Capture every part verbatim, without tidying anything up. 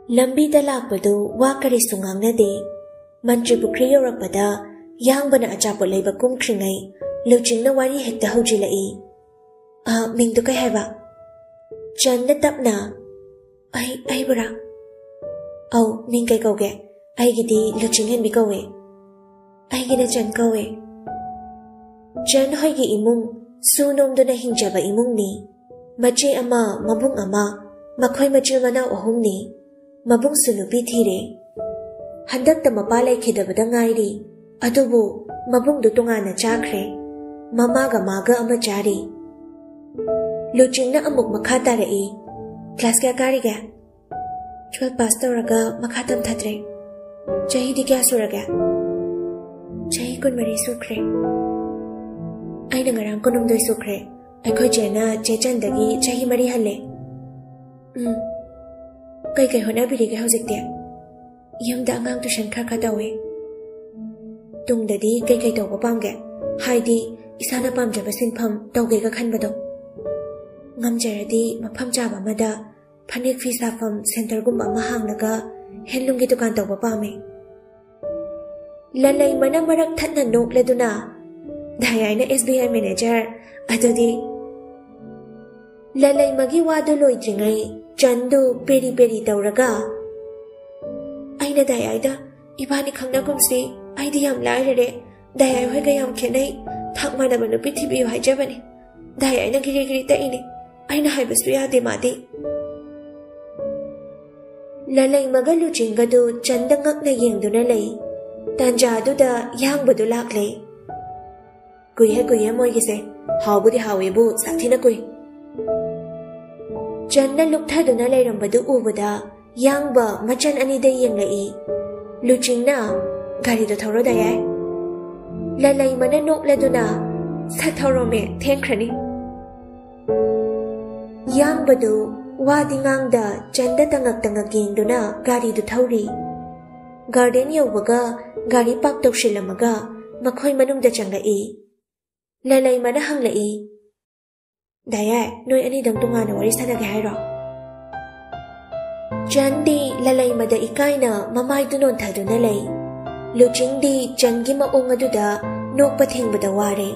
ꯂꯝꯕꯤꯗ ꯂꯥꯛꯄꯗꯨ ꯋꯥ ꯀꯔꯤꯁꯨ ꯉꯥꯡꯅꯗꯦ꯫ ꯃꯟꯇ꯭ꯔꯤ ꯄꯨꯈ꯭ꯔꯤ ꯌꯧꯔꯛꯄꯗ ꯌꯥꯡꯕꯅ ꯑꯆꯥꯄꯣꯠ ꯂꯩꯕ ꯀꯨꯝꯈ꯭ꯔꯤꯉꯩ ꯂꯨꯆꯤꯡꯅ ꯋꯥꯔꯤ ꯍꯦꯛꯇ ꯍꯧꯖꯤꯜꯂꯛꯏ꯫ "ꯑ, ꯃꯤꯡꯗꯨ ꯀꯩ ꯍꯥꯏꯕ?" ꯆꯟꯅ ꯇꯞꯅ, "ꯑꯩ, ꯑꯩꯕꯨꯔꯥ? ꯑꯧ, ꯃꯤꯡ ꯀꯩ ꯀꯧꯒꯦ? ꯑꯩꯒꯤꯗꯤ ꯂꯨꯆꯤꯡ ꯍꯦꯟꯕꯤ ꯀꯧꯋꯦ꯫ ꯑꯩꯒꯤꯅ ꯆꯟ ꯀꯧꯋꯦ꯫" ꯆꯟ ꯍꯣꯏꯒꯤ ꯏꯃꯨꯡ ꯁꯨ ꯅꯣꯝꯗꯨꯅ ꯍꯤꯡꯖꯕ ꯏꯃꯨꯡꯅꯤ꯫ ꯃꯆꯦ ꯑꯃ, ꯃꯕꯨꯡ ꯑꯃ, ꯃꯈꯣꯏ ꯃꯆꯤꯟ ꯃꯅꯥꯎ ꯑꯍꯨꯝꯅꯤ꯫ ꯃꯕꯨꯡꯁꯨ ꯅꯨꯄꯤ ꯊꯤꯔꯦ꯫ ꯍꯟꯗꯛꯇ ꯃꯄꯥ ꯂꯩꯈꯤꯗꯕꯗ ꯉꯥꯏꯔꯤ꯫ ꯑꯗꯨꯕꯨ ꯃꯕꯨꯡꯗꯨ ꯇꯣꯉꯥꯟꯅ ꯆꯥꯈ꯭ꯔꯦ꯫ ꯃꯃꯥꯒ ꯃꯥꯒ ꯑꯃ ꯆꯥꯔꯤ꯫ ꯂꯨꯆꯤꯡꯅ ꯑꯃꯨꯛ ꯃꯈꯥ ꯇꯥꯔꯛꯏ꯫ "ꯀ꯭ꯂꯥꯁ ꯀꯌꯥ ꯀꯥꯔꯤꯒꯦ?" "ꯇꯨꯋꯦꯜꯐ ꯄꯥꯁ ꯇꯧꯔꯒ ꯃꯈꯥ ꯇꯝꯊꯗ꯭ꯔꯦ꯫" "ꯆꯍꯤꯗꯤ ꯀꯌꯥ ꯁꯨꯔꯒꯦ?" "ꯆꯍꯤ ꯀꯨꯟꯃꯔꯤ ꯁꯨꯈ꯭ꯔꯦ꯫" "ꯑꯩꯅ ꯉꯔꯥꯡ ꯀꯨꯟꯍꯨꯝꯗꯣꯏ ꯁꯨꯈ꯭ꯔꯦ꯫ ꯑꯩꯈꯣꯏ ꯆꯦꯅ ꯆꯦ ꯆꯟꯗꯒꯤ ꯆꯍꯤ ꯃꯔꯤ ꯍꯜꯂꯦ꯫" "ꯎꯝ꯫ ꯀꯩꯀꯩ ꯍꯣꯠꯅꯕꯤꯔꯤꯒꯦ ꯍꯧꯖꯤꯛꯇꯤ?" "ꯌꯨꯝꯗ ꯑꯉꯥꯡ ꯇꯨꯏꯁꯟ ꯈꯔ ꯈꯔ ꯇꯧꯋꯦ꯫" "ꯇꯨꯡꯗꯗꯤ ꯀꯩꯀꯩ ꯇꯧꯕ ꯄꯥꯝꯒꯦ? ꯍꯥꯏꯗꯤ ꯏꯁꯥꯅ ꯄꯥꯝꯖꯕ ꯁꯤꯟꯐꯝ ꯇꯧꯒꯦꯒ ꯈꯟꯕꯗꯣ?" "ꯉꯝꯖꯔꯗꯤ ꯃꯐꯝ ꯆꯥꯕ ꯑꯃꯗ ꯐꯅꯦꯛ ꯐꯤ ꯁꯥꯐꯝ ꯁꯦꯟꯇꯔꯒꯨꯝꯕ ꯑꯃ ꯍꯥꯡꯂꯒ ꯍꯦꯟꯂꯨꯝꯒꯤ ꯗꯨꯀꯥꯟ ꯇꯧꯕ ꯄꯥꯝꯃꯦ꯫" ꯂꯂꯩꯃꯅ ꯃꯔꯛ ꯊꯠꯅ ꯅꯣꯛꯂꯗꯨꯅ, "ꯗꯥꯏ ꯑꯥꯏꯅ ꯑꯦꯁ ꯕꯤ ꯑꯥꯏ ꯃꯦꯅꯦꯖꯔ, ꯑꯗꯨꯗꯤ?" ꯂꯂꯩꯃꯒꯤ ꯋꯥꯗꯨ ꯂꯣꯏꯗ꯭ꯔꯤꯉꯩ ꯆꯟꯗꯨ ꯄꯦꯔꯤ ꯄꯦꯔꯤ ꯇꯧꯔꯒ, "ꯑꯩꯅ ꯗꯥꯏ ꯑꯥꯏꯗ ꯏꯕꯥꯅꯤ ꯈꯪꯅꯒꯨꯝꯁꯤ, ꯑꯩꯗꯤ ꯌꯥꯝ ꯂꯥꯏꯔꯔꯦ, ꯗꯥꯏ ꯑꯥꯏ ꯍꯣꯏꯒ ꯌꯥꯝ ꯈꯦꯠꯅꯩ, ꯊꯥꯛ ꯃꯥꯟꯅꯕ ꯅꯨꯄꯤ ꯊꯤꯕꯤꯌꯨ ꯍꯥꯏꯖꯕꯅꯤ꯫ ꯗꯥꯏ ꯑꯥꯏꯅ ꯒꯤꯔꯤ ꯒꯤꯔꯤ ꯇꯛꯏꯅꯤ, ꯑꯩꯅ ꯍꯥꯏꯕꯁꯨ ꯌꯥꯗꯦ ꯃꯥꯗꯤ꯫" ꯂꯂꯩꯃꯒ ꯂꯨꯆꯤꯡꯒꯗꯨ ꯆꯟꯗ ꯉꯛꯅ ꯌꯦꯡꯗꯨꯅ ꯂꯩ꯫ ꯇꯥꯟꯖꯥꯗꯨꯗ ꯌꯥꯡꯕꯗꯨ ꯂꯥꯛꯂꯦ꯫ "ꯀꯨꯏꯍꯦ ꯀꯨꯏꯍꯦ ꯃꯣꯏꯒꯤꯁꯦ, ꯍꯥꯎꯕꯨꯗꯤ ꯍꯥꯎꯋꯦꯕꯨ ꯁꯥꯊꯤꯅ ꯀꯨꯏ꯫" ꯆꯟꯅ ꯂꯨꯞꯊꯗꯨꯅ ꯂꯩꯔꯝꯕꯗꯨ ꯎꯕꯗ ꯌꯥꯡꯕ ꯃꯆꯟ ꯑꯅꯤꯗ ꯌꯦꯡꯂꯛꯏ꯫ ꯂꯨꯆꯤꯡꯅ, "ꯒꯥꯔꯤꯗꯣ ꯊꯧꯔꯣ ꯗꯥ ꯌꯥꯏ꯫" ꯂꯂꯩꯃꯅ ꯅꯣꯛꯂꯗꯨꯅ, "ꯁꯠ ꯊꯧꯔꯣꯃꯦ, ꯊꯦꯡꯈ꯭ꯔꯅꯤ꯫" ꯌꯥꯡꯕꯗꯨ ꯋꯥꯗꯤ ꯉꯥꯡꯗ ꯆꯟꯗ ꯇꯉꯛ ꯇꯉꯛ ꯌꯦꯡꯗꯨꯅ ꯒꯥꯔꯤꯗꯨ ꯊꯧꯔꯤ꯫ ꯒꯥꯔꯗꯦꯟ ꯌꯧꯕꯒ ꯒꯥꯔꯤ ꯄꯥꯔꯛ ꯇꯧꯁꯤꯜꯂꯝꯃꯒ ꯃꯈꯣꯏ ꯃꯅꯨꯡꯗ ꯆꯪꯂꯛꯏ꯫ ꯂꯂꯩꯃꯅ ꯍꯪꯂꯛꯏ, "ꯗꯥ ꯌꯥꯏ, ꯅꯣꯏ ꯑꯅꯤꯗꯪ ꯇꯣꯉꯥꯟꯅ ꯋꯥꯔꯤ ꯁꯥꯟꯅꯒꯦ ꯍꯥꯏꯔꯣ?" ꯆꯟꯗꯤ ꯂꯂꯩꯃꯗ ꯏꯀꯥꯏꯅ ꯃꯃꯥꯏꯗꯨ ꯅꯣꯟꯊꯗꯨꯅ ꯂꯩ꯫ ꯂꯨꯆꯤꯡꯗꯤ ꯆꯟꯒꯤ ꯃꯑꯣꯡ ꯑꯗꯨꯗ ꯅꯣꯛꯄ ꯊꯤꯡꯕꯗ ꯋꯥꯔꯦ꯫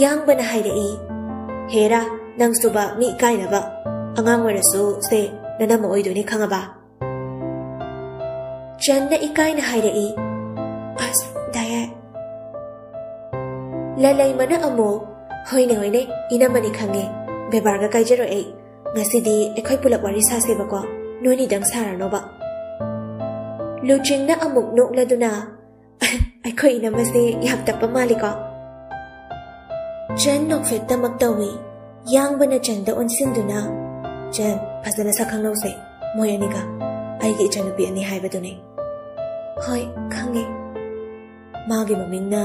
ꯌꯥꯡꯕꯅ ꯍꯥꯏꯔꯛꯏ, "ꯍꯦꯔꯥ, ꯅꯪꯁꯨꯕ ꯃꯤ ꯏꯀꯥꯏꯅꯕ꯫ ꯑꯉꯥꯡ ꯑꯣꯏꯔꯁꯨ ꯁꯦ, ꯅꯅꯝꯃ ꯑꯣꯏꯗꯣꯏꯅꯤ, ꯈꯪꯉꯕ?" ꯆꯟꯅ ꯏꯀꯥꯏꯅ ꯍꯥꯏꯔꯛꯏ, "ꯑꯁ, ꯗꯥꯌꯥꯏ!" ꯂꯂꯩꯃꯅ ꯑꯃꯨꯛ, "ꯍꯣꯏꯅꯦ, ꯍꯣꯏꯅꯦ, ꯏꯅꯝꯃꯅꯤ ꯈꯪꯉꯦ꯫ ꯕꯦꯕꯥꯔꯒ ꯀꯥꯏꯖꯔꯣꯏ ꯑꯩ꯫ ꯉꯁꯤꯗꯤ ꯑꯩꯈꯣꯏ ꯄꯨꯂꯞ ꯋꯥꯔꯤ ꯁꯥꯁꯦꯕꯀꯣ, ꯅꯣꯏꯅꯤꯗꯪ ꯁꯥꯔꯅꯣꯕ꯫" ꯂꯨꯆꯤꯡꯅ ꯑꯃꯨꯛ ꯅꯣꯛꯂꯗꯨꯅ, "ꯑꯩꯈꯣꯏ ꯏꯅꯝꯃꯁꯦ ꯌꯥꯝ ꯇꯞꯄ ꯃꯥꯜꯂꯤꯀꯣ?" ꯆꯟ ꯅꯣꯛꯐꯦꯠꯇꯃꯛ ꯇꯧꯏ꯫ ꯌꯥꯡꯕꯅ ꯆꯟꯗ ꯑꯣꯟꯁꯤꯟꯗꯨꯅ, "ꯆꯟ, ꯐꯖꯅ ꯁꯛ ꯈꯪꯅꯧꯁꯦ, ꯃꯣꯏ ꯑꯅꯤꯒ꯫ ꯑꯩꯒꯤ ꯏꯆꯟꯅꯨꯄꯤ ꯑꯅꯤ ꯍꯥꯏꯕꯗꯨꯅꯤ꯫" "ꯍꯣꯏ, ꯈꯪꯉꯦ꯫" ꯃꯥꯒꯤ ꯃꯃꯤꯡꯅ꯫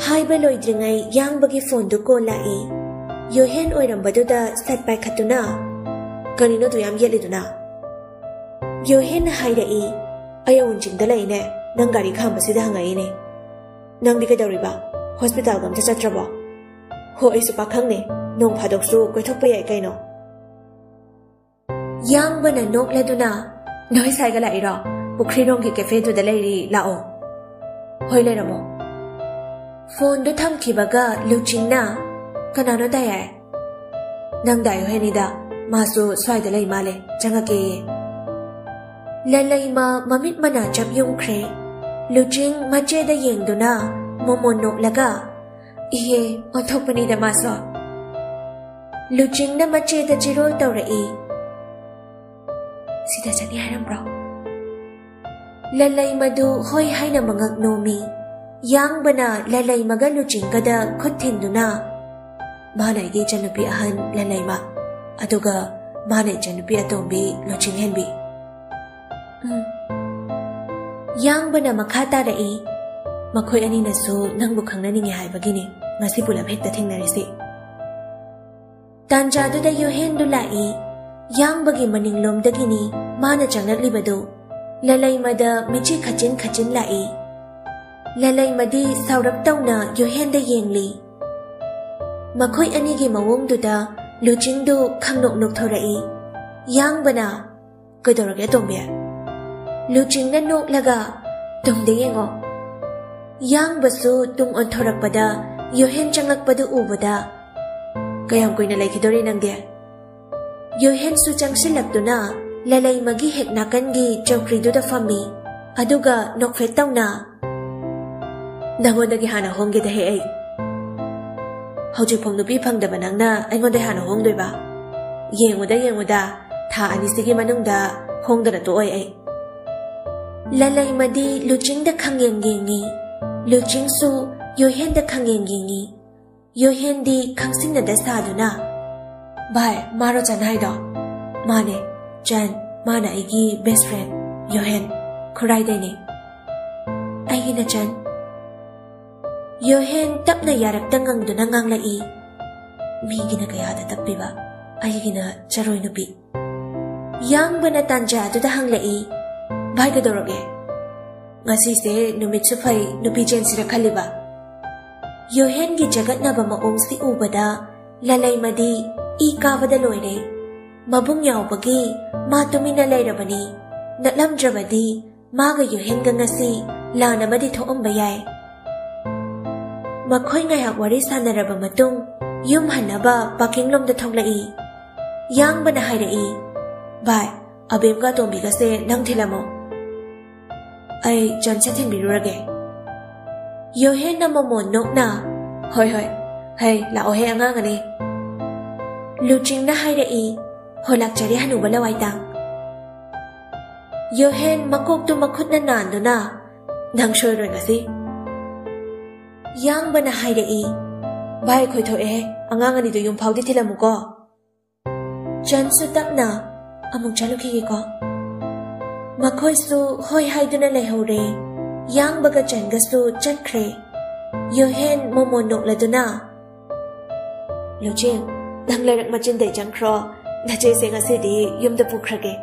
ꯍꯥꯏꯕ ꯂꯣꯏꯗ꯭ꯔꯤꯉꯩ ꯌꯥꯡꯕꯒꯤ ꯐꯣꯟꯗꯨ ꯀꯣꯜ ꯂꯥꯛꯏ꯫ ꯌꯣꯍꯦꯟ ꯑꯣꯏꯔꯝꯕꯗꯨꯗ ꯁꯠ ꯄꯥꯏꯈꯠꯇꯨꯅ, "ꯀꯔꯤꯅꯣ ꯑꯗꯨ ꯌꯥꯝ ꯌꯦꯠꯂꯤꯗꯨꯅ?" ꯌꯣꯍꯦꯟꯅ ꯍꯥꯏꯔꯛꯏ, "ꯑꯩ ꯑꯋꯨꯟ ꯆꯤꯡꯗ ꯂꯩꯅꯦ, ꯅꯪ ꯒꯥꯔꯤ ꯈꯥꯝꯕꯁꯤꯗ ꯍꯪꯉꯛꯏꯅꯦ꯫ ꯅꯪꯗꯤ ꯀꯩꯗꯧꯔꯤꯕ? ꯍꯣꯁꯄꯤꯇꯥꯜꯒ ꯑꯝꯇ ꯆꯠꯇ꯭ꯔꯕꯣ?" "ꯍꯣ, ꯑꯩꯁꯨ ꯄꯥꯈꯪꯅꯦ, ꯅꯣꯡ ꯐꯥꯗꯣꯛꯁꯨ ꯀꯣꯏꯊꯣꯛꯄ ꯌꯥꯏ ꯀꯩꯅꯣ꯫" ꯌꯥꯡꯕꯅ ꯅꯣꯛꯂꯗꯨꯅ, "ꯅꯣꯏ ꯁ꯭ꯋꯥꯏꯒ ꯂꯥꯛꯏꯔꯣ? ꯄꯨꯈ꯭ꯔꯤꯔꯣꯝꯒꯤ ꯀꯦꯐꯦꯗꯨꯗ ꯂꯩꯔꯤ, ꯂꯥꯛꯑꯣ꯫" "ꯍꯣꯏ, ꯂꯩꯔꯝꯃꯣ꯫" ꯐꯣꯟꯗꯨ ꯊꯝꯈꯤꯕꯒ ꯂꯨꯆꯤꯡꯅ, "ꯀꯅꯥꯅꯣ ꯗꯥꯌꯥꯏ?" "ꯅꯪ ꯗꯥ ꯌꯣꯍꯦꯟꯅꯤꯗ, ꯃꯥꯁꯨ ꯁ꯭ꯋꯥꯏꯗ ꯂꯩ ꯃꯥꯜꯂꯦ, ꯆꯪꯉꯛꯀꯦꯌꯦ꯫" ꯂꯂꯩꯃ ꯃꯃꯤꯠ ꯃꯅꯥ ꯆꯞ ꯌꯨꯝꯈ꯭ꯔꯦ꯫ ꯂꯨꯆꯤꯡ ꯃꯆꯦꯗ ꯌꯦꯡꯗꯨꯅ ꯃꯣꯃꯣꯟ ꯅꯣꯛꯂꯒ, "ꯏꯍꯦ, ꯑꯣꯟꯊꯣꯛꯄꯅꯤꯗ ꯃꯥꯁꯨ꯫" ꯂꯨꯆꯤꯡꯅ ꯃꯆꯦꯗ ꯆꯤꯔꯣꯜ ꯇꯧꯔꯛꯏ, "ꯁꯤꯗ ꯆꯠꯅꯤ ꯍꯥꯏꯔꯝꯕ꯭ꯔꯣ?" ꯂꯂꯩꯃꯗꯨ ꯍꯣꯏ ꯍꯥꯏꯅ ꯃꯉꯛ ꯅꯣꯝꯃꯤ꯫ ꯌꯥꯡꯕꯅ ꯂꯂꯩꯃꯒ ꯂꯨꯆꯤꯡꯒꯗ ꯈꯨꯠ ꯊꯤꯟꯗꯨꯅ, "ꯃꯥꯅ ꯑꯩꯒꯤ ꯏꯆꯟꯅꯨꯄꯤ ꯑꯍꯟ ꯂꯂꯩꯃ, ꯑꯗꯨꯒ ꯃꯥꯅ ꯏꯆꯟꯅꯨꯄꯤ ꯑꯇꯣꯝꯕꯤ ꯂꯨꯆꯤꯡꯍꯦꯟꯕꯤ꯫" ꯎꯝ꯫ ꯌꯥꯡꯕꯅ ꯃꯈꯥ ꯇꯥꯔꯛꯏ, "ꯃꯈꯣꯏ ꯑꯅꯤꯅꯁꯨ ꯅꯪꯕꯨ ꯈꯪꯅꯅꯤꯡꯉꯤ ꯍꯥꯏꯕꯒꯤꯅꯤ ꯉꯁꯤ ꯄꯨꯂꯞ ꯍꯦꯛꯇ ꯊꯦꯡꯅꯔꯤꯁꯤ꯫" ꯇꯥꯟꯖꯥꯗꯨꯗ ꯌꯣꯍꯦꯟꯗꯨ ꯂꯥꯛꯏ꯫ ꯌꯥꯡꯕꯒꯤ ꯃꯅꯤꯡꯂꯣꯝꯗꯒꯤꯅꯤ ꯃꯥꯅ ꯆꯪꯂꯛꯂꯤꯕꯗꯨ꯫ ꯂꯂꯩꯃꯗ ꯃꯤꯠꯆꯤ ꯈꯆꯤꯟ ꯈꯆꯤꯟ ꯂꯥꯛꯏ꯫ ꯂꯂꯩꯃꯗꯤ ꯁꯥꯎꯔꯞ ꯇꯧꯅ ꯌꯣꯍꯦꯟꯗ ꯌꯦꯡꯂꯤ꯫ ꯃꯈꯣꯏ ꯑꯅꯤꯒꯤ ꯃꯑꯣꯡꯗꯨꯗ ꯂꯨꯆꯤꯡꯗꯨ ꯈꯪꯅꯣꯛ ꯅꯣꯛꯊꯣꯔꯛꯏ꯫ ꯌꯥꯡꯕꯅ, "ꯀꯩꯗꯧꯔꯒꯦ, ꯑꯇꯣꯝꯕꯤ?" ꯂꯨꯆꯤꯡꯅ ꯅꯣꯛꯂꯒ, "ꯇꯨꯡꯗ ꯌꯦꯡꯉꯣ꯫" ꯌꯥꯡꯕꯁꯨ ꯇꯨꯡ ꯑꯣꯟꯊꯣꯔꯛꯄꯗ ꯌꯣꯍꯦꯟ ꯆꯪꯂꯛꯄꯗꯨ ꯎꯕꯗ, "ꯀꯌꯥꯝ ꯀꯨꯏꯅ ꯂꯩꯈꯤꯗꯣꯔꯤ ꯅꯪꯗꯤ?" ꯌꯣꯍꯦꯟꯁꯨ ꯆꯪꯁꯤꯜꯂꯛꯇꯨꯅ ꯂꯂꯩꯃꯒꯤ ꯍꯦꯛ ꯅꯥꯀꯟꯒꯤ ꯆꯧꯀ꯭ꯔꯤꯗꯨꯗ ꯐꯝꯃꯤ꯫ ꯑꯗꯨꯒ ꯅꯣꯛꯐꯦꯠ ꯇꯧꯅ, "ꯅꯉꯣꯟꯗꯒꯤ ꯍꯥꯟꯅ ꯍꯣꯡꯒꯦꯗ ꯍꯦ ꯑꯩ꯫ ꯍꯧꯖꯤꯛꯐꯥꯎ ꯅꯨꯄꯤ ꯐꯪꯗꯕ ꯅꯪꯅ ꯑꯩꯉꯣꯟꯗ ꯍꯥꯟꯅ ꯍꯣꯡꯗꯣꯏꯕ? ꯌꯦꯡꯉꯨꯗ, ꯌꯦꯡꯉꯨꯗ, ꯊꯥ ꯑꯅꯤꯁꯤꯒꯤ ꯃꯅꯨꯡꯗ ꯍꯣꯡꯗꯅ ꯇꯣꯛꯑꯣꯏ ꯑꯩ꯫" ꯂꯂꯩꯃꯗꯤ ꯂꯨꯆꯤꯡꯗ ꯈꯪꯌꯦꯡ ꯌꯦꯡꯉꯤ꯫ ꯂꯨꯆꯤꯡꯁꯨ ꯌꯣꯍꯦꯟꯗ ꯈꯪꯌꯦꯡ ꯌꯦꯡꯉꯤ꯫ ꯌꯣꯍꯦꯟꯗꯤ ꯈꯪꯁꯤꯟꯅꯗ ꯁꯥꯗꯨꯅ, "ꯚꯥꯏ, ꯃꯥꯔꯣ ꯆꯟ ꯍꯥꯏꯗꯣ?" "ꯃꯥꯅꯦ, ꯆꯟ, ꯃꯥꯅ ꯑꯩꯒꯤ best friend, ꯌꯣꯍꯦꯟ, ꯈꯨꯔꯥꯏꯗꯩꯅꯦ꯫" "ꯑꯩꯒꯤꯅ ꯆꯟ꯫" ꯌꯣꯍꯦꯟ ꯇꯞꯅ ꯌꯥꯔꯛꯇ ꯉꯪꯗꯨꯅ ꯉꯥꯡꯂꯛꯏ, "ꯃꯤꯒꯤꯅ ꯀꯌꯥꯗ ꯇꯞꯄꯤꯕ, ꯑꯩꯒꯤꯅ ꯆꯔꯣꯏ ꯅꯨꯄꯤ꯫" ꯌꯥꯡꯕꯅ ꯇꯥꯟꯖꯥꯗꯨꯗ ꯍꯪꯂꯛꯏ, "ꯚꯥꯏ, ꯀꯩꯗꯧꯔꯒꯦ? ꯉꯁꯤꯁꯦ ꯅꯨꯃꯤꯠꯁꯨ ꯐꯩ, ꯅꯨꯄꯤ ꯆꯦꯟꯁꯤꯔ ꯈꯜꯂꯤꯕ꯫" ꯌꯣꯍꯦꯟꯒꯤ ꯆꯒꯠꯅꯕ ꯃꯑꯣꯡꯁꯤ ꯎꯕꯗ ꯂꯂꯩꯃꯗꯤ ꯏ ꯀꯥꯕꯗ ꯂꯣꯏꯔꯦ꯫ ꯃꯕꯨꯡ ꯌꯥꯎꯕꯒꯤ ꯃꯥ ꯇꯨꯃꯤꯟꯅ ꯂꯩꯔꯕꯅꯤ꯫ ꯅꯠꯂꯝꯗ꯭ꯔꯕꯗꯤ ꯃꯥꯒ ꯌꯣꯍꯦꯟꯒ ꯉꯁꯤ ꯂꯥꯟ ꯑꯃꯗꯤ ꯊꯣꯛꯑꯝꯕ ꯌꯥꯏ꯫ ꯃꯈꯣꯏ ꯉꯥꯏꯍꯥꯛ ꯋꯥꯔꯤ ꯁꯥꯟꯅꯔꯕ ꯃꯇꯨꯡ ꯌꯨꯝ ꯍꯟꯅꯕ ꯄꯥꯔꯀꯤꯡ ꯂꯣꯝꯗ ꯊꯣꯛꯂꯛꯏ꯫ ꯌꯥꯡꯕꯅ ꯍꯥꯏꯔꯛꯏ, "ꯚꯥꯏ, ꯑꯕꯦꯝꯒ ꯑꯇꯣꯝꯕꯤꯒꯁꯦ ꯅꯪ ꯊꯤꯜꯂꯝꯃꯣ꯫ ꯑꯩ ꯆꯟꯁꯦ ꯊꯤꯟꯕꯤꯔꯨꯔꯒꯦ꯫" ꯌꯣꯍꯦꯟꯅ ꯃꯣꯃꯣꯟ ꯅꯣꯛꯅ, "ꯍꯣꯏ, ꯍꯣꯏ, ꯍꯩ, ꯂꯥꯛꯑꯣꯍꯦ ꯑꯉꯥꯡ ꯑꯅꯤ꯫" ꯂꯨꯆꯤꯡꯅ ꯍꯥꯏꯔꯛꯏ, "ꯍꯣ, ꯂꯥꯛꯆꯔꯦ ꯍꯅꯨꯕ ꯂꯋꯥꯏꯇꯥꯡ꯫" ꯌꯣꯍꯦꯟ ꯃꯀꯣꯛꯇꯨ ꯃꯈꯨꯠꯅ ꯅꯥꯟꯗꯨꯅ, "ꯅꯪ ꯁꯣꯏꯔꯣꯏ ꯉꯁꯤ꯫" ꯌꯥꯡꯕꯅ ꯍꯥꯏꯔꯛꯏ, "ꯚꯥꯏ, ꯑꯩꯈꯣꯏ ꯊꯣꯛꯑꯦꯍꯦ, ꯑꯉꯥꯡ ꯑꯅꯤꯗꯨ ꯌꯨꯝ ꯐꯥꯎꯗꯤ ꯊꯤꯜꯂꯝꯃꯨꯀꯣ꯫" ꯆꯟꯁꯨ ꯇꯞꯅ, "ꯑꯃꯨꯛ ꯆꯠꯂꯨꯈꯤꯒꯦꯀꯣ꯫" ꯃꯈꯣꯏꯁꯨ ꯍꯣꯏ ꯍꯥꯏꯗꯨꯅ ꯂꯩꯍꯧꯔꯦ꯫ ꯌꯥꯡꯕꯒ ꯆꯟꯒꯁꯨ ꯆꯠꯈ꯭ꯔꯦ꯫ ꯌꯣꯍꯦꯟ ꯃꯣꯃꯣꯟ ꯅꯣꯛꯂꯗꯨꯅ, "ꯂꯨꯆꯤꯡ, ꯅꯪ ꯂꯩꯔꯛ ꯃꯆꯤꯟꯗꯩ ꯆꯪꯈ꯭ꯔꯣ, ꯅꯆꯦꯁꯦ ꯉꯁꯤꯗꯤ ꯌꯨꯝꯗ ꯄꯨꯈ꯭ꯔꯒꯦ꯫"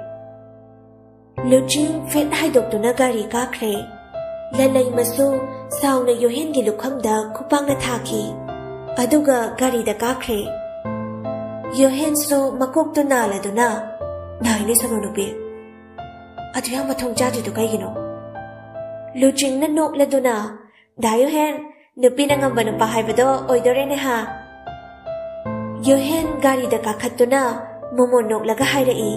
ꯂꯨꯆꯤꯡ ꯐꯦꯠ ꯍꯥꯏꯗꯣꯛꯇꯨꯅ ꯒꯥꯔꯤ ꯀꯥꯈ꯭ꯔꯦ꯫ ꯂꯂꯩꯃꯁꯨ ꯁꯥꯎꯅ ꯌꯣꯍꯦꯟꯒꯤ ꯂꯨꯈꯝꯗ ꯈꯨꯄꯥꯛꯅ ꯊꯥꯈꯤ꯫ ꯑꯗꯨꯒ ꯒꯥꯔꯤꯗ ꯀꯥꯈ꯭ꯔꯦ꯫ ꯌꯣꯍꯦꯟꯁꯨ ꯃꯀꯣꯛꯇꯨ ꯅꯥꯜꯂꯗꯨꯅ, "ꯅꯥꯏꯅꯦ ꯁꯣꯅꯣ ꯅꯨꯄꯤ, ꯑꯗꯨ ꯌꯥꯝ ꯃꯊꯣꯡ ꯆꯥꯗ꯭ꯔꯤꯗꯣ ꯀꯩꯒꯤꯅꯣ? ꯂꯨꯆꯤꯡꯅ ꯅꯣꯛꯂꯗꯨꯅ, "ꯗꯥ ꯌꯨꯍꯦꯟ, ꯅꯨꯄꯤꯅ ꯉꯝꯕ ꯅꯨꯄꯥ ꯍꯥꯏꯕꯗꯣ ꯑꯣꯏꯗꯣꯔꯦꯅꯦ ꯍꯥ?" ꯌꯨꯍꯦꯟ ꯒꯥꯔꯤꯗ ꯀꯥꯈꯠꯇꯨꯅ ꯃꯣꯃꯣꯟ ꯅꯣꯛꯂꯒ ꯍꯥꯏꯔꯛꯏ,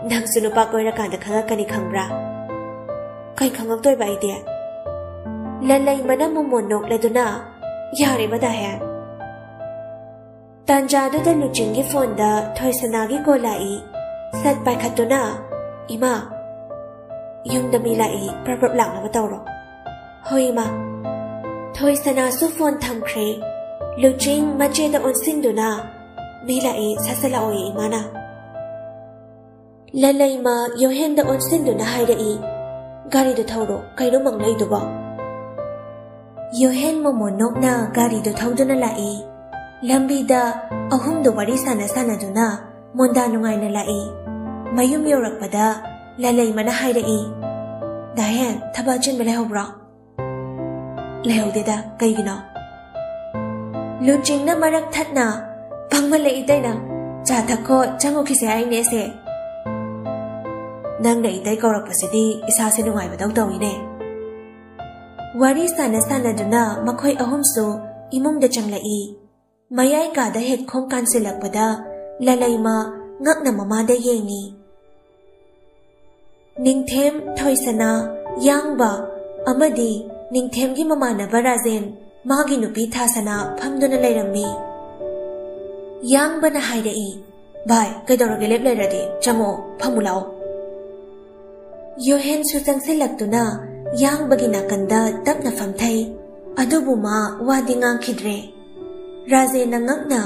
"ꯅꯪꯁꯨ ꯅꯨꯄꯥ ꯀꯣꯏꯔꯀꯥꯟꯗ ꯈꯪꯉꯛꯀꯅꯤ ꯈꯪꯕ꯭ꯔꯥ?" "ꯀꯩ ꯈꯪꯉꯛꯇꯣꯏꯕ ꯑꯩꯗꯤ?" ꯂꯂꯩꯃꯅ ꯃꯣꯃꯣꯟ ꯅꯣꯛꯂꯗꯨꯅ, "ꯌꯥꯔꯦ ꯃꯗꯥꯍꯦ!" ꯇꯥꯟꯖꯥꯗꯨꯗ ꯂꯨꯆꯤꯡꯒꯤ ꯐꯣꯟꯗ ꯊꯣꯏꯁꯅꯥꯒꯤ ꯀꯣꯜ ꯂꯥꯛꯏ꯫ ꯁꯠ ꯄꯥꯏꯈꯠꯇꯨꯅ, "ꯏꯃꯥ, ꯌꯨꯝꯗ ꯃꯤ ꯂꯥꯛꯏ, ꯄ꯭ꯔꯞ ꯄ꯭ꯔꯞ ꯂꯥꯛꯅꯕ ꯇꯧꯔꯣ꯫" "ꯍꯣꯏ ꯏꯃꯥ꯫" ꯊꯣꯏꯁꯅꯥꯁꯨ ꯐꯣꯟ ꯊꯝꯈ꯭ꯔꯦ꯫ ꯂꯨꯆꯤꯡ ꯃꯆꯦꯗ ꯑꯣꯟꯁꯤꯟꯗꯨꯅ, "ꯃꯤ ꯂꯥꯛꯏ, ꯁꯠ ꯁꯠ ꯂꯥꯛꯑꯣꯌꯦ ꯏꯃꯥꯅ꯫" ꯂꯂꯩꯃ ꯌꯣꯍꯦꯟꯗ ꯑꯣꯟꯁꯤꯟꯗꯨꯅ ꯍꯥꯏꯔꯛꯏ, "ꯒꯥꯔꯤꯗꯨ ꯊꯧꯔꯣ, ꯀꯩꯅꯣ ꯃꯪꯂꯩꯗꯨꯕꯣ?" ꯌꯣꯍꯦꯟ ꯃꯣꯃꯣꯟ ꯅꯣꯛꯅ ꯒꯥꯔꯤꯗꯨ ꯊꯧꯗꯨꯅ ꯂꯥꯛꯏ꯫ ꯂꯝꯕꯤꯗ ꯑꯍꯨꯝꯗꯨ ꯋꯥꯔꯤ ꯁꯥꯟꯅ ꯁꯥꯟꯅꯗꯨꯅ ꯃꯣꯟꯗꯥ ꯅꯨꯡꯉꯥꯏꯅ ꯂꯥꯛꯏ꯫ ꯃꯌꯨꯝ ꯌꯧꯔꯛꯄꯗ ꯂꯂꯩꯃꯅ ꯍꯥꯏꯔꯛꯏ, "ꯗꯥꯍꯦꯟ, ꯊꯕꯛ ꯑꯆꯤꯟꯕ ꯂꯩꯍꯧꯕ꯭ꯔꯣ?" "ꯂꯩꯍꯧꯗꯦꯗ, ꯀꯩꯒꯤꯅꯣ?" ꯂꯨꯆꯤꯡꯅ ꯃꯔꯛ ꯊꯠꯅ, "ꯄꯪꯃꯜꯂꯦ ꯏꯇꯩ ꯅꯪ, ꯆꯥ ꯊꯛꯈꯣ, ꯆꯪꯉꯨꯈꯤꯁꯦ ꯍꯥꯏꯅꯦꯁꯦ꯫ ꯅꯪꯅ ꯏꯇꯩ ꯀꯧꯔꯛꯄꯁꯤꯗꯤ ꯏꯁꯥꯁꯦ ꯅꯨꯡꯉꯥꯏꯕꯗꯧ ꯇꯧꯏꯅꯦ꯫" ꯋꯥꯔꯤ ꯁꯥꯟꯅ ꯁꯥꯟꯅꯗꯨꯅ ꯃꯈꯣꯏ ꯑꯍꯨꯝꯁꯨ ꯏꯃꯨꯡꯗ ꯆꯪꯂꯛꯏ꯫ ꯃꯌꯥꯏ ꯀꯥꯗ ꯍꯦꯛ ꯈꯣꯡ ꯀꯥꯟꯁꯤꯜꯂꯛꯄꯗ ꯂꯂꯩꯃ ꯉꯛꯅ ꯃꯃꯥꯗ ꯌꯦꯡꯉꯤ꯫ ꯅꯤꯡꯊꯦꯝ, ꯊꯣꯏꯁꯅꯥ, ꯌꯥꯡꯕ ꯑꯃꯗꯤ ꯅꯤꯡꯊꯦꯝꯒꯤ ꯃꯃꯥꯟꯅꯕ ꯔꯥꯖꯦꯟ, ꯃꯥꯒꯤ ꯅꯨꯄꯤ ꯊꯥꯁꯅꯥ ꯐꯝꯗꯨꯅ ꯂꯩꯔꯝꯃꯤ꯫ ꯌꯥꯡꯕꯅ ꯍꯥꯏꯔꯛꯏ, "ꯚꯥꯏ, ꯀꯩꯗꯧꯔꯒꯦ ꯂꯦꯞ ꯂꯩꯔꯗꯤ? ꯆꯪꯉꯛꯑꯣ, ꯐꯝꯃꯨ ꯂꯥꯛꯑꯣ꯫" ꯌꯣꯍꯦꯟꯁꯨ ꯆꯪꯁꯤꯜꯂꯛꯇꯨꯅ ꯌꯥꯡꯕꯒꯤ ꯅꯥꯀꯟꯗ ꯇꯞꯅ ꯐꯝꯊꯩ꯫ ꯑꯗꯨꯕꯨ ꯃꯥ ꯋꯥꯗꯤ ꯉꯥꯡꯈꯤꯗ꯭ꯔꯦ꯫ ꯔꯥꯖꯦꯟꯅ ꯉꯛꯅ,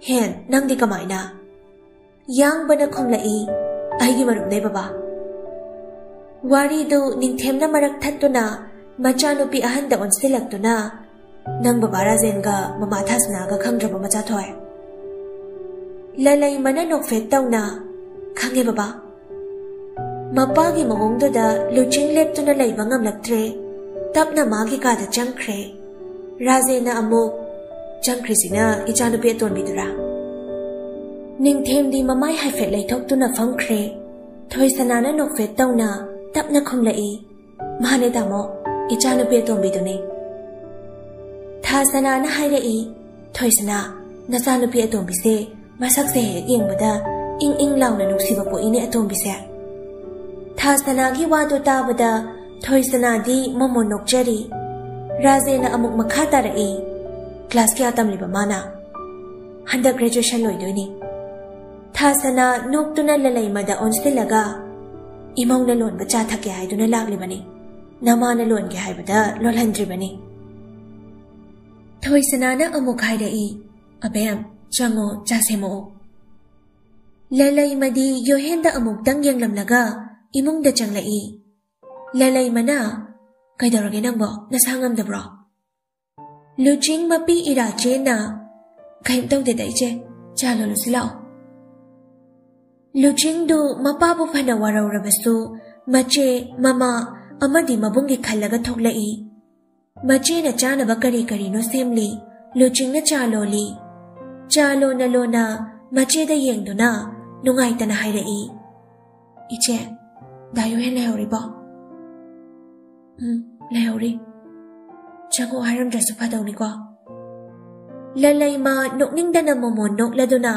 "ꯍꯦꯟ, ꯅꯪꯗꯤ ꯀꯃꯥꯏꯅ?" ꯌꯥꯡꯕꯅ ꯈꯨꯝꯂꯛꯏ, "ꯑꯩꯒꯤ ꯃꯔꯨꯞꯅꯦ ꯕꯕꯥ꯫" ꯋꯥꯔꯤꯗꯨ ꯅꯤꯡꯊꯦꯝꯅ ꯃꯔꯛ ꯊꯠꯇꯨꯅ ꯃꯆꯥꯅꯨꯄꯤ ꯑꯍꯟꯗ ꯑꯣꯟꯁꯤꯜꯂꯛꯇꯨꯅ, "ꯅꯪ ꯕꯕꯥ ꯔꯥꯖꯦꯟꯒ ꯃꯃꯥ ꯊꯥꯁꯅꯥꯒ ꯈꯪꯗ꯭ꯔꯕ ꯃꯆꯥꯊꯣꯏ?" ꯂꯂꯩꯃꯅ ꯅꯣꯛꯐꯦꯠ ꯇꯧꯅ, "ꯈꯪꯉꯦ ꯕꯕꯥ꯫" ꯃꯄꯥꯒꯤ ꯃꯑꯣꯡꯗꯨꯗ ꯂꯨꯆꯤꯡ ꯂꯦꯞꯇꯨꯅ ꯂꯩꯕ ꯉꯝꯂꯛꯇ꯭ꯔꯦ꯫ ꯇꯞꯅ ꯃꯥꯒꯤ ꯀꯥꯗ ꯆꯪꯈ꯭ꯔꯦ꯫ ꯔꯥꯖꯦꯟꯅ ꯑꯃꯨꯛ, "ꯆꯪꯈ꯭ꯔꯤꯁꯤꯅ ꯏꯆꯥꯅꯨꯄꯤ ꯑꯇꯣꯟꯕꯤꯗꯨꯔꯥ?" ꯅꯤꯡꯊꯦꯝꯗꯤ ꯃꯃꯥꯏ ꯍꯥꯏꯐꯦꯠ ꯂꯩꯊꯣꯛꯇꯨꯅ ꯐꯝꯈ꯭ꯔꯦ꯫ ꯊꯣꯏꯁꯅꯥꯅ ꯅꯣꯛꯐꯦꯠ ꯇꯧꯅ ꯇꯞꯅ ꯈꯨꯝꯂꯛꯏ, "ꯃꯥꯅꯦ ꯇꯥꯃꯣ, ꯏꯆꯥꯅꯨꯄꯤ ꯑꯇꯣꯝꯕꯤꯗꯨꯅꯦ꯫" ꯊꯥꯁꯅꯥꯅ ꯍꯥꯏꯔꯛꯏ, "ꯊꯣꯏꯁꯅꯥ, ꯅꯆꯥꯅꯨꯄꯤ ꯑꯇꯣꯝꯕꯤꯁꯦ ꯃꯁꯛꯁꯦ ꯍꯦꯛ ꯌꯦꯡꯕꯗ ꯏꯪ ꯏꯪ ꯂꯥꯎꯅ ꯅꯨꯡꯁꯤꯕ ꯄꯣꯛꯏꯅꯦ ꯑꯇꯣꯝꯕꯤꯁꯦ꯫" ꯊꯥꯁꯅꯥꯒꯤ ꯋꯥꯗꯣ ꯇꯥꯕꯗ ꯊꯣꯏꯁꯅꯥꯗꯤ ꯃꯣꯃꯣꯟ ꯅꯣꯛꯆꯔꯤ꯫ ꯔꯥꯖꯦꯅ ꯑꯃꯨꯛ ꯃꯈꯥ ꯇꯥꯔꯛꯏ, "ꯀ꯭ꯂꯥꯁ ꯀꯌꯥ ꯇꯝꯂꯤꯕ ꯃꯥꯅ?" "ꯍꯟꯗꯛ ꯒ꯭ꯔꯦꯖꯨꯑꯦꯁꯟ ꯂꯣꯏꯗꯣꯏꯅꯤ꯫" ꯊꯥꯁꯅꯥ ꯅꯣꯛꯇꯨꯅ ꯂꯂꯩꯃꯗ ꯑꯣꯟꯁꯤꯜꯂꯒ, "ꯏꯃꯧꯅ ꯂꯣꯟꯕ ꯆꯥ ꯊꯛꯀꯦ ꯍꯥꯏꯗꯨꯅ ꯂꯥꯛꯂꯤꯕꯅꯤ, ꯅꯃꯥꯅ ꯂꯣꯟꯒꯦ ꯍꯥꯏꯕꯗ ꯂꯣꯜꯍꯟꯗ꯭ꯔꯤꯕꯅꯤ꯫" ꯊꯣꯏꯁꯅꯥꯅ ꯑꯃꯨꯛ ꯍꯥꯏꯔꯛꯏ, "ꯑꯕꯦꯝ, ꯆꯪꯉꯣ, ꯆꯥ ꯁꯦꯝꯃꯛꯑꯣ꯫" ꯂꯂꯩꯃꯗꯤ ꯌꯣꯍꯦꯟꯗ ꯑꯃꯨꯛꯇꯪ ꯌꯦꯡꯂꯝꯂꯒ ꯏꯃꯨꯡꯗ ꯆꯪꯂꯛꯏ꯫ ꯂꯂꯩꯃꯅ, "ꯀꯩꯗꯧꯔꯒꯦ ꯅꯪꯕꯣ? ꯅꯁꯥ ꯉꯝꯗꯕ꯭ꯔꯣ?" ꯂꯨꯆꯤꯡ ꯃꯄꯤ ꯏꯔꯥꯆꯦꯅ, "ꯀꯩꯝ ꯇꯧꯗꯦꯗ ꯏꯆꯦ, ꯆꯥ ꯂꯣꯜꯂꯨꯁꯤ ꯂꯥꯛꯑꯣ꯫" ꯂꯨꯆꯤꯡꯗꯨ ꯃꯄꯥꯕꯨ ꯐꯅ ꯋꯥꯔꯧꯔꯕꯁꯨ ꯃꯆꯦ, ꯃꯃꯥ ꯑꯃꯗꯤ ꯃꯕꯨꯡꯒꯤ ꯈꯜꯂꯒ ꯊꯣꯛꯂꯛꯏ꯫ ꯃꯆꯦꯅ ꯆꯥꯅꯕ ꯀꯔꯤ ꯀꯔꯤꯅꯣ ꯁꯦꯝꯂꯤ꯫ ꯂꯨꯆꯤꯡꯅ ꯆꯥ ꯂꯣꯜꯂꯤ꯫ ꯆꯥ ꯂꯣꯟꯅ ꯂꯣꯟꯅ ꯃꯆꯦꯗ ꯌꯦꯡꯗꯨꯅ ꯅꯨꯡꯉꯥꯏꯇꯅ ꯍꯥꯏꯔꯛꯏ, "ꯏꯆꯦ, ꯗꯥ ꯌꯨꯍꯦꯟ ꯂꯩꯍꯧꯔꯤꯕꯣ?" "ꯎꯝ, ꯂꯩꯍꯧꯔꯤ꯫ ꯆꯪꯉꯛꯑꯣ ꯍꯥꯏꯔꯝꯗ꯭ꯔꯁꯨ ꯐꯗꯧꯅꯤꯀꯣ꯫" ꯂꯂꯩꯃ ꯅꯣꯛꯅꯤꯡꯗꯅ ꯃꯣꯃꯣꯟ ꯅꯣꯛꯂꯗꯨꯅ,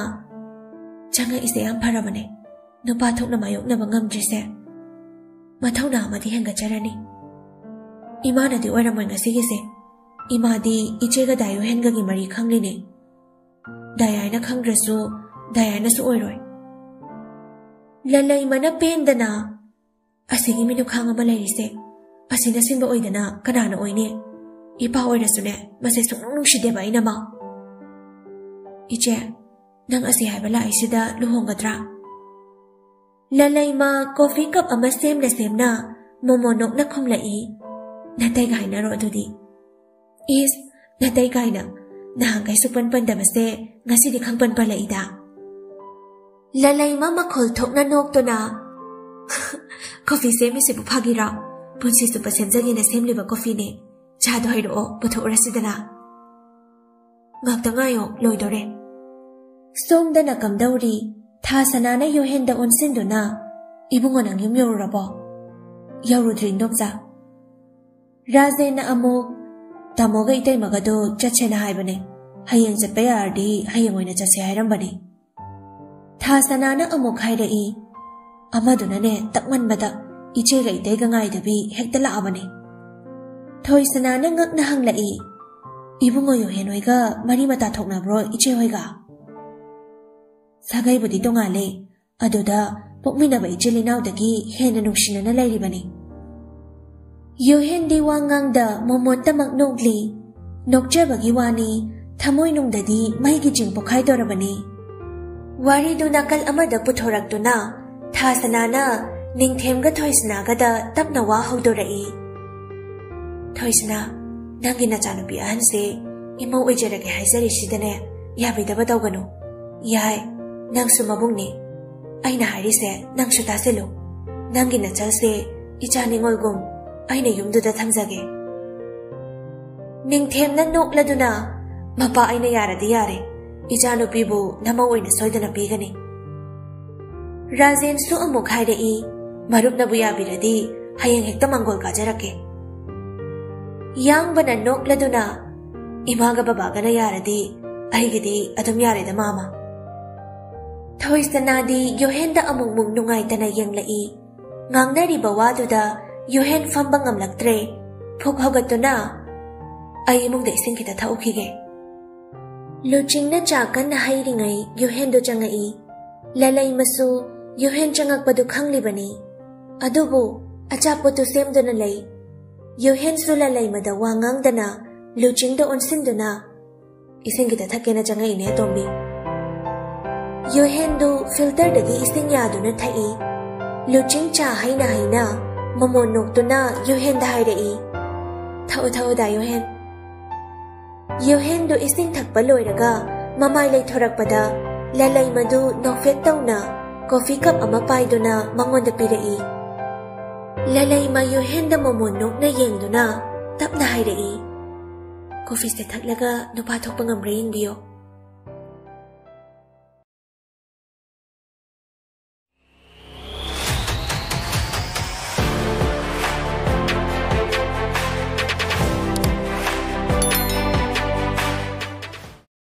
"ꯆꯪꯉꯛꯏꯁꯦ ꯌꯥꯝ ꯐꯔꯕꯅꯦ꯫ ꯅꯨꯄꯥ ꯊꯣꯛꯅ ꯃꯥꯌꯣꯛꯅꯕ ꯉꯝꯗ꯭ꯔꯤꯁꯦ꯫ ꯃꯊꯧꯅꯥ ꯑꯃꯗꯤ ꯍꯦꯟꯒꯠꯆꯔꯅꯤ꯫ ꯏꯃꯥꯅꯗꯤ ꯑꯣꯏꯔꯝꯃꯣꯏ ꯉꯁꯤꯒꯤꯁꯦ꯫ ꯏꯃꯥꯗꯤ ꯏꯆꯦꯒ ꯗꯥ ꯌꯨꯍꯦꯟꯒꯒꯤ ꯃꯔꯤ ꯈꯪꯂꯤꯅꯦ꯫ ꯗꯥꯌꯥꯏꯅ ꯈꯪꯗ꯭ꯔꯁꯨ ꯗꯥꯌꯥꯏꯅꯁꯨ ꯑꯣꯏꯔꯣꯏ꯫" ꯂꯂꯩꯃꯅ ꯄꯦꯟꯗꯅ, "ꯑꯁꯤꯒꯤ ꯃꯤꯅꯨꯈꯥꯡ ꯑꯃ ꯂꯩꯔꯤꯁꯦ, ꯑꯁꯤꯅ ꯁꯤꯟꯕ ꯑꯣꯏꯗꯅ ꯀꯅꯥꯅ ꯑꯣꯏꯅꯤ? ꯏꯄꯥ ꯑꯣꯏꯔꯁꯨꯅꯦ, ꯃꯁꯦ ꯁꯨꯡꯅꯨꯡ ꯅꯨꯡꯁꯤꯗꯦꯕ ꯑꯩꯅ ꯃꯥ꯫" "ꯏꯆꯦ, ꯅꯪ ꯑꯁꯤ ꯍꯥꯏꯕ ꯂꯥꯛꯏꯁꯤꯗ ꯂꯨꯍꯣꯡꯒꯗ꯭ꯔꯥ?" ꯂꯂꯩꯃ ꯀꯣꯐꯤ ꯀꯞ ꯑꯃ ꯁꯦꯝꯅ ꯁꯦꯝꯅ ꯃꯣꯃꯣ ꯅꯣꯛꯅ ꯈꯨꯝꯂꯛꯏ, "ꯅꯇꯩꯒ ꯍꯥꯏꯅꯔꯣ ꯑꯗꯨꯗꯤ꯫" "ꯏꯁ, ꯅꯇꯩ ꯀꯥꯏꯅ, ꯅꯍꯥꯟꯈꯩ ꯁꯨꯛꯄꯟ ꯄꯟꯗꯕꯁꯦ ꯉꯁꯤꯗꯤ ꯈꯪꯄꯟ ꯄꯜꯂꯛꯏꯗ꯫" ꯂꯂꯩꯃ ꯃꯈꯣꯜ ꯊꯣꯛꯅ ꯅꯣꯛꯇꯨꯅ, "ꯀꯣꯐꯤ ꯁꯦꯝꯃꯤꯁꯤꯕꯨ ꯐꯥꯒꯤꯔꯣ? ꯄꯨꯟꯁꯤ ꯆꯨꯞꯄ ꯁꯦꯝꯖꯒꯦꯅ ꯁꯦꯝꯂꯤꯕ ꯀꯣꯐꯤꯅꯦ꯫ ꯆꯥꯗꯣ ꯍꯩꯔꯛꯑꯣ, ꯄꯨꯊꯣꯛꯎꯔꯁꯤꯗꯅ꯫" "ꯉꯥꯛꯇ ꯉꯥꯏꯌꯣ, ꯂꯣꯏꯗꯣꯔꯦ꯫" ꯁꯣꯝꯗꯅ ꯀꯝꯗꯧꯔꯤ? ꯊꯥ ꯁꯅꯥꯅ ꯌꯨꯍꯦꯟꯗ ꯑꯣꯟꯁꯤꯟꯗꯨꯅ, "ꯏꯕꯨꯡꯉꯣ, ꯅꯪ ꯌꯨꯝ ꯌꯧꯔꯨꯔꯕꯣ?" "ꯌꯧꯔꯨꯗ꯭ꯔꯤ, ꯏꯟꯗꯣꯝꯆꯥ꯫ ꯔꯥꯖꯦꯟꯅ ꯑꯃꯨꯛ ꯇꯥꯃꯣꯒ ꯏꯇꯩꯃꯒꯗꯣ ꯆꯠꯁꯦꯅ ꯍꯥꯏꯕꯅꯦ꯫ ꯍꯌꯦꯡ ꯆꯠꯄ ꯌꯥꯔꯗꯤ ꯍꯌꯦꯡ ꯑꯣꯏꯅ ꯆꯠꯁꯦ ꯍꯥꯏꯔꯝꯕꯅꯦ꯫" ꯊꯥꯁꯅꯥꯅ ꯑꯃꯨꯛ ꯍꯥꯏꯔꯛꯏ꯫ ꯑꯃꯗꯨꯅꯅꯦ ꯇꯞꯃꯟꯕꯗ ꯏꯆꯦꯒ ꯏꯇꯩꯒ ꯉꯥꯏꯗꯕꯤ ꯍꯦꯛꯇ ꯂꯥꯛꯑꯕꯅꯦ꯫ ꯊꯣꯏꯁꯅꯥꯅ ꯉꯛꯅ ꯍꯪꯂꯛꯏ, "ꯏꯕꯨꯡꯉꯣ ꯌꯣꯍꯦꯟ ꯍꯣꯏꯒ ꯃꯔꯤ ꯃꯇꯥ ꯊꯣꯛꯅꯕ꯭ꯔꯣ ꯏꯆꯦ ꯍꯣꯏꯒ?" "ꯁꯥꯒꯩꯕꯨꯗꯤ ꯇꯣꯉꯥꯜꯂꯦ, ꯑꯗꯨꯗ ꯄꯣꯛꯃꯤꯟꯅꯕ ꯏꯆꯤꯜ ꯏꯅꯥꯎꯗꯒꯤ ꯍꯦꯟꯅ ꯅꯨꯡꯁꯤꯅꯅ ꯂꯩꯔꯤꯕꯅꯤ꯫" ꯌꯣꯍꯦꯟꯗꯤ ꯋꯥ ꯉꯥꯡꯗ ꯃꯣꯃꯣꯟꯇꯃꯛ ꯅꯣꯛꯂꯤ꯫ ꯅꯣꯛꯆꯕꯒꯤ ꯋꯥꯅꯤ, ꯊꯃꯣꯏꯅꯨꯡꯗꯗꯤ ꯃꯩꯒꯤ ꯆꯤꯡ ꯄꯣꯛꯈꯥꯏꯗꯣꯔꯕꯅꯤ꯫ ꯋꯥꯔꯤꯗꯨ ꯅꯥꯀꯜ ꯑꯃꯗ ꯄꯨꯊꯣꯔꯛꯇꯨꯅ ꯊꯥꯁꯅꯥꯅ ꯅꯤꯡꯊꯦꯝꯒ ꯊꯣꯏꯁꯅꯥꯒꯗ ꯇꯞꯅ ꯋꯥ ꯍꯧꯗꯣꯔꯛꯏ꯫ "ꯊꯣꯏꯁꯅꯥ, ꯅꯪꯒꯤ ꯅꯆꯥꯅꯨꯄꯤ ꯑꯍꯟꯁꯦ ꯏꯃꯧ ꯑꯣꯏꯖꯔꯒꯦ ꯍꯥꯏꯖꯔꯤꯁꯤꯗꯅꯦ ꯌꯥꯕꯤꯗꯕ ꯇꯧꯒꯅꯨ꯫ ꯌꯥꯏ, ꯅꯪꯁꯨ ꯃꯕꯨꯡꯅꯤ꯫ ꯑꯩꯅ ꯍꯥꯏꯔꯤꯁꯦ ꯅꯪꯁꯨ ꯇꯥꯁꯤꯜꯂꯨ꯫ ꯅꯪꯒꯤ ꯅꯆꯜꯁꯦ ꯏꯆꯥ ꯅꯤꯉꯣꯜꯒꯨꯝ ꯑꯩꯅ ꯌꯨꯝꯗꯨꯗ ꯊꯝꯖꯒꯦ꯫" ꯅꯤꯡꯊꯦꯝꯅ ꯅꯣꯛꯂꯗꯨꯅ, "ꯃꯄꯥ ꯑꯩꯅ ꯌꯥꯔꯗꯤ ꯌꯥꯔꯦ꯫ ꯏꯆꯥꯅꯨꯄꯤꯕꯨ ꯅꯃꯧ ꯑꯣꯏꯅ ꯁꯣꯏꯗꯅ ꯄꯤꯒꯅꯤ꯫" ꯔꯥꯖꯦꯟꯁꯨ ꯑꯃꯨꯛ ꯍꯥꯏꯔꯛꯏ, "ꯃꯔꯨꯞꯅꯕꯨ ꯌꯥꯕꯤꯔꯗꯤ ꯍꯌꯦꯡ ꯍꯦꯛꯇ ꯃꯥꯡꯒꯣꯜ ꯀꯥꯖꯔꯛꯀꯦ꯫" ꯌꯥꯡꯕꯅ ꯅꯣꯛꯂꯗꯨꯅ, "ꯏꯃꯥꯒ ꯕꯕꯥꯒꯅ ꯌꯥꯔꯗꯤ ꯑꯩꯒꯤꯗꯤ ꯑꯗꯨꯝ ꯌꯥꯔꯦꯗ, ꯃꯥꯃ꯫" ꯊꯣꯏꯁꯅꯥꯗꯤ ꯌꯣꯍꯦꯟꯗ ꯑꯃꯨꯛꯃꯨꯛ ꯅꯨꯡꯉꯥꯏꯇꯅ ꯌꯦꯡꯂꯛꯏ꯫ ꯉꯥꯡꯅꯔꯤꯕ ꯋꯥꯗꯨꯗ ꯌꯣꯍꯦꯟ ꯐꯝꯕ ꯉꯝꯂꯛꯇ꯭ꯔꯦ꯫ ꯐꯨꯛ ꯍꯧꯒꯠꯇꯨꯅ, "ꯑꯩ ꯏꯃꯨꯡꯗ ꯏꯁꯤꯡ ꯈꯤꯇ ꯊꯛꯎꯈꯤꯒꯦ꯫" ꯂꯨꯆꯤꯡꯅ ꯆꯥ ꯀꯟꯅ ꯍꯩꯔꯤꯉꯩ ꯌꯣꯍꯦꯟꯗꯣ ꯆꯪꯉꯛꯏ꯫ ꯂꯂꯩꯃꯁꯨ ꯌꯣꯍꯦꯟ ꯆꯪꯉꯛꯄꯗꯨ ꯈꯪꯂꯤꯕꯅꯤ꯫ ꯑꯗꯨꯕꯨ ꯑꯆꯥꯄꯣꯠꯇꯨ ꯁꯦꯝꯗꯨꯅ ꯂꯩ꯫ ꯌꯣꯍꯦꯟꯁꯨ ꯂꯂꯩꯃꯗ ꯋꯥ ꯉꯥꯡꯗꯅ ꯂꯨꯆꯤꯡꯗ ꯑꯣꯟꯁꯤꯟꯗꯨꯅ, "ꯏꯁꯤꯡ ꯈꯤꯇ ꯊꯛꯀꯦꯅ ꯆꯪꯉꯛꯏꯅꯦ, ꯑꯇꯣꯝꯕꯤ꯫" ꯌꯣꯍꯦꯟꯗꯨ ꯐꯤꯜꯇꯔꯗꯒꯤ ꯏꯁꯤꯡ ꯌꯥꯗꯨꯅ ꯊꯛꯏ꯫ ꯂꯨꯆꯤꯡ ꯆꯥ ꯍꯩꯅ ꯍꯩꯅ ꯃꯃꯣꯟ ꯅꯣꯛꯇꯨꯅ ꯌꯣꯍꯦꯟꯗ ꯍꯥꯏꯔꯛꯏ, "ꯊꯛꯎ, ꯊꯛꯎꯗ, ꯌꯣꯍꯦꯟ꯫" ꯌꯣꯍꯦꯟꯗꯨ ꯏꯁꯤꯡ ꯊꯛꯄ ꯂꯣꯏꯔꯒ ꯃꯃꯥꯏ ꯂꯩꯊꯣꯔꯛꯄꯗ ꯂꯂꯩꯃꯗꯨ ꯅꯣꯛꯐꯦꯠ ꯇꯧꯅ ꯀꯣꯐꯤ ꯀꯞ ꯑꯃ ꯄꯥꯏꯗꯨꯅ ꯃꯉꯣꯟꯗ ꯄꯤꯔꯛꯏ꯫ ꯂꯂꯩꯃ ꯌꯣꯍꯦꯟꯗ ꯃꯃꯣꯟ ꯅꯣꯛꯅ ꯌꯦꯡꯗꯨꯅ ꯇꯞꯅ ꯍꯥꯏꯔꯛꯏ, "ꯀꯣꯐꯤꯁꯦ ꯊꯛꯂꯒ ꯅꯨꯄꯥ ꯊꯣꯛꯄ ꯉꯝꯕ꯭ꯔꯥ ꯌꯦꯡꯕꯤꯌꯣ꯫"